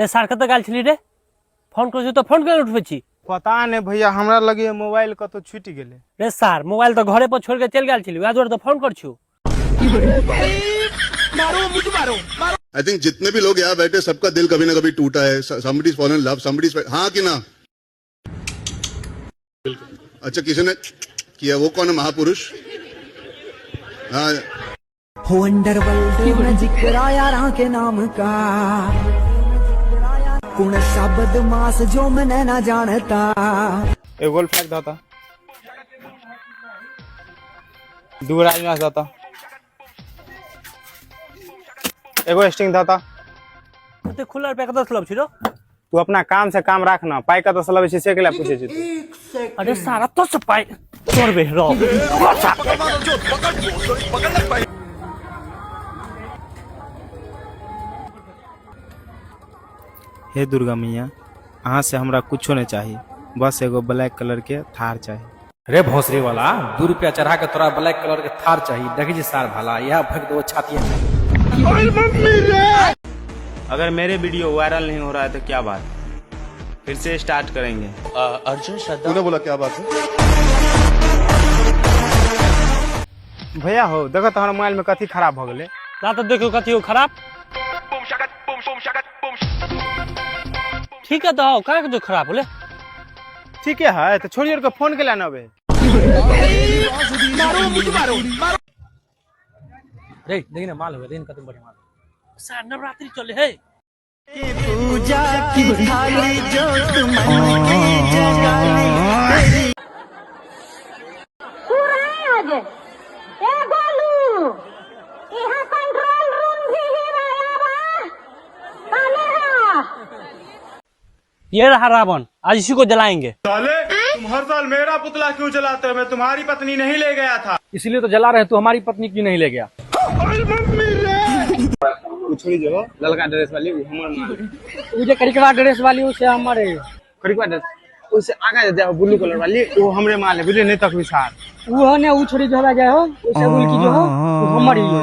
रे सार कतऽ गेल छली रे? फोन करै छी तऽ फोन केना उठबै छी? पता नहि भैया, हमरा लगे मोबाइल कतौ छूटि गेलै। रे सार, मोबाइल तऽ घरे पर छोड़ि के चलि गेल छली, वएह दुआरे तऽ फोन कर छु। I think जितने भी लोग यहाँ बैठे सबका दिल कभी ना कभी टूटा है। Somebody's fallen in love, somebody's, हाँ कि ना? अच्छा, किसी ने किया? वो कौन है महापुरुष? हाँ। हो अंडरवर्ल्ड में जिक्र यारा के नाम का, कुण सा बदमाश जो मने ना जानता। एगो गोल फेंक दाता, दू राजमास दाता, एगो स्टिंग दाता। ओते खुला रुपया कतऽ से लब छी रो? तू अपना काम से काम राख ना, पाई कतऽ से लबै छी से के लिए पूछे छी तू? अरे सारा तो से पाई तोड़बे रो। हे दुर्गा मैया, अहाँ से हमरा कुछो नहीं चाहिए, बस एगो ब्लैक कलर के थार चाहिए। रे भोसड़ी वाला, 2 रुपया चढ़ा के तोरा ब्लैक कलर के थार चाहिए? देखी जी सार भाला, यह फेंक दो छाती में। अगर मेरे वीडियो वायरल नहीं हो रहा है तो क्या बात, फिर से स्टार्ट करेंगे। अर्जुन श्रद्धा तूने बोला क्या बात है? भैया हो, देखो तोहर मोबाइल में कथी खराब हो गेलै। ना तो देखो कथी हो खराब। ठीक है तो आओ, कहाँ के जो खराब होले? ठीक है तो छोड़िए के फोन के लाना बे। रे देखी ना माल हो गया, दिन कतम बढ़िया माल। सार नवरात्रि चले है। पूजा की थाली जो तुम की जगाली। सूरज, ए गोलू, यहाँ कंट्रोल रूम भी ही रहा बा काले हा। ये रहा रावण, आज इसी को जलाएंगे। साले, तुम हर साल मेरा पुतला क्यों जलाते हो? मैं तुम्हारी पत्नी नहीं ले गया था। इसीलिए तो जला रहे, तू हमारी पत्नी क्यों नहीं ले गया? छोड़ी जो ललका ड्रेस वाली वो हमर माल। उ जे करिकवा ड्रेस वाली उसे हमर है। करिकवा ड्रेस उससे आगा जाए ब्लू कलर वाली वो हमरे माल है, बुझले? नहीं तक विसार उ हो ने उ छोड़ी जो गया हो उसे उनकी जो हो वो हमर ही है।